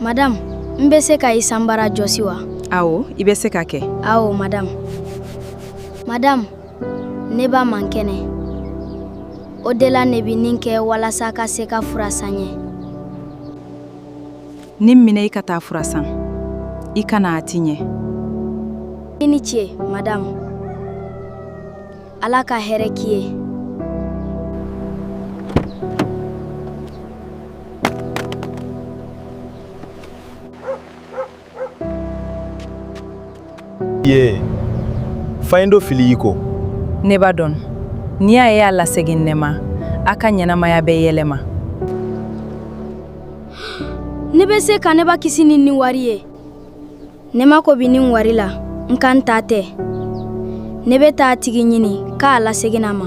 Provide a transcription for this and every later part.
Madame, n bɛ se ka i sanbara jɔsi wa? Awɔ, i bɛ se k'a kɛ. Awɔ, madame. Madame, ne ba man kɛnɛ. O de la ne bɛ nin kɛ walasa ka se ka fura san ye. Nin minɛ i ka taa fura san. I ka na a tiɲɛ. I ni ce, madame. Ala ka hɛrɛ k'i ye. Ye fɛn dɔ fili i kɔ. Ne b'a dɔn ni a ye a lasegin ne ma, a ka ɲɛnamaya bɛ yɛlɛma. Ne bɛ se ka ne ba kisi ni nin wari ye. Ne mako bɛ nin wari la, nka n ta tɛ. Ne bɛ taa a tigi ɲini k'a lasegin a ma.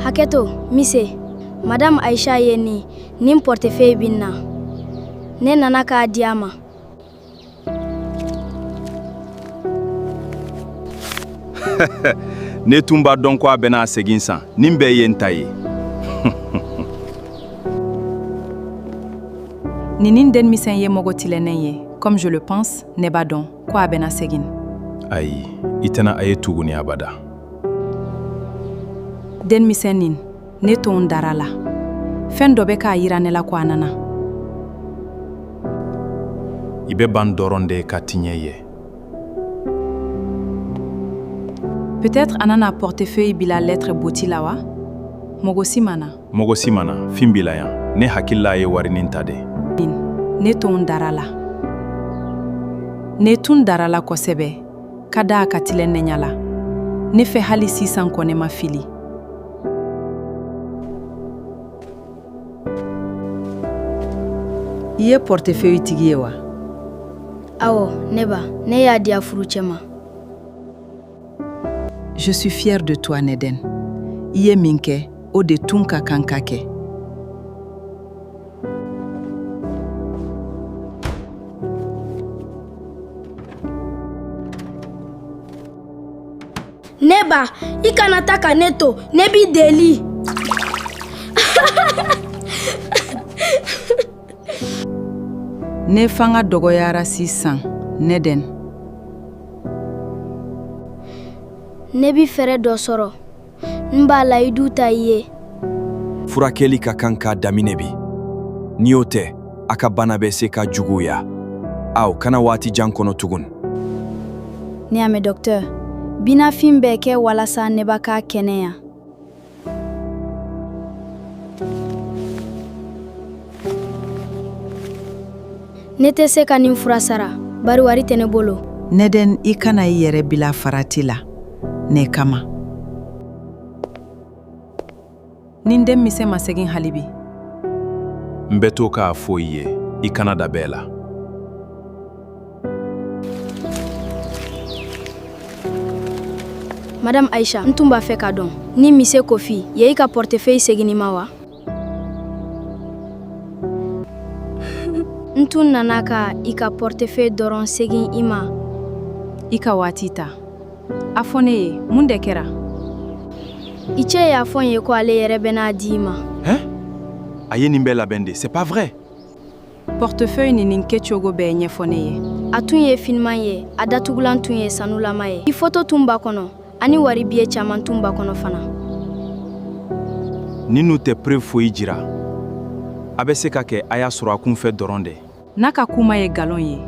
Hakɛto, mise, Madame Aisha ye nin portefeuille bin na. Ne nana k'a di a ma. Ne tun b'a dɔn ko a bɛna a segin san. Nin bɛɛ ye n ta ye. Ni nin denmisɛn ye mɔgɔ tilennen ye, comme je le pense, ne b'a dɔn ko a bɛna segin. Ayi, i tɛna a ye tuguni abada. Denmisɛn nin, ne tun dara a la. Fɛn dɔ bɛ k'a yira ne la ko a nana. I bɛ ban dɔrɔn de ka tiɲɛ ye. Peut-être a nana portefeuille bila lettre boîte la wa? Mɔgɔ si ma na. Mɔgɔ si ma na, fin b'i la yan. Ne hakili la a ye warinin ta de. Ne tun dara a la. Ne tun dara a la kosɛbɛ ka da a ka tilennenya la. Ne fɛ hali sisan ko ne ma fili. I ye portefeuille tigi ye wa? Awɔ, ne ba, ne y'a di a furucɛ ma. Je suis fière de toi, ne den. I ye min kɛ, o de tun ka kan ka kɛ. Ne ba, i kana taa ka ne to, ne b'i deli. Ne fanga dɔgɔyara sisan, ne den. Ne bi fɛɛrɛ dɔ sɔrɔ. N b'a layidu ta i ye. Furakɛli ka kan ka daminɛ bi. Ni o tɛ, a ka bana bɛ se ka juguya. Aw kana waati jan kɔnɔ tugun. Ne y'a mɛn docteur. Bina fɛn bɛɛ kɛ walasa ne ba ka kɛnɛya. Ne tɛ se ka nin fura sara, bari wari tɛ ne bolo. Ne den, i kana i yɛrɛ bila farati la ne kama. Nin denmisɛn ma segin hali bi. N bɛ to k'a fɔ i ye, i kana da bɛɛ la. Madame Aisha, n tun b'a fɛ k'a dɔn ni Mise Kofi ye i ka portefeuille segin i ma wa? N tun nana ka i ka portefeuille dɔrɔn segin i ma. I ka waati ta. A fɔ ne ye, mun de kɛra? I cɛ y'a fɔ n ye ko ale yɛrɛ bɛn'a di i ma. Hein? A ye nin bɛɛ labɛn de, c'est pas vrai. Portefeuille nin nin kɛcogo bɛɛ ɲɛfɔ ne ye. A tun ye finman ye, a datugulan tun ye sanulama ye. I foto tun b'a kɔnɔ, ani wari biye caman tun b'a kɔnɔ fana. Ninnu tɛ preuve foyi jira. A bɛ se ka kɛ a y'a sɔrɔ a kunfɛ dɔrɔn de. N'a ka kuma ye nkalon ye,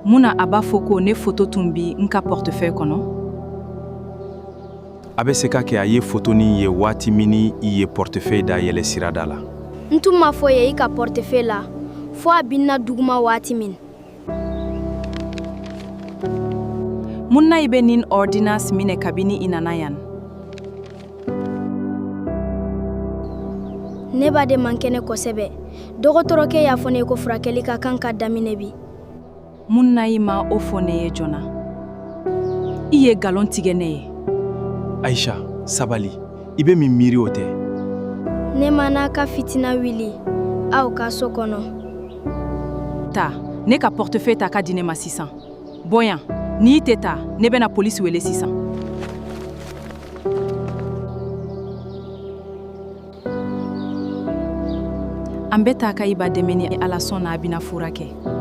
mun na a b'a fɔ ko ne foto tun bi n ka portefeuille kɔnɔ? A bɛ se ka kɛ a ye fotonin ye waati min ni i ye portefeuille dayɛlɛ sirada la. N tun ma foyi ye i ka portefeuille la fo a binna duguma waati min. Mun na i bɛ nin ordonnance minɛ kabini i nana yan? Ne ba de man kɛnɛ kosɛbɛ. Dɔgɔtɔrɔkɛ y'a fɔ ne ye ko furakɛli ka kan ka daminɛ bi. Mun na i ma o fɔ ne ye joona? I ye nkalon tigɛ ne ye. Aisha, sabali. I bɛ min miiri o tɛ. Ne ma na ka fitina wuli aw ka so kɔnɔ. Taa, ne ka portefeuille ta ka di ne ma sisan. Bɔ yan. N'i tɛ taa, ne bɛna polisi wele sisan. An bɛ taa ka i ba dɛmɛ ni Ala sɔnna a bɛna furakɛ.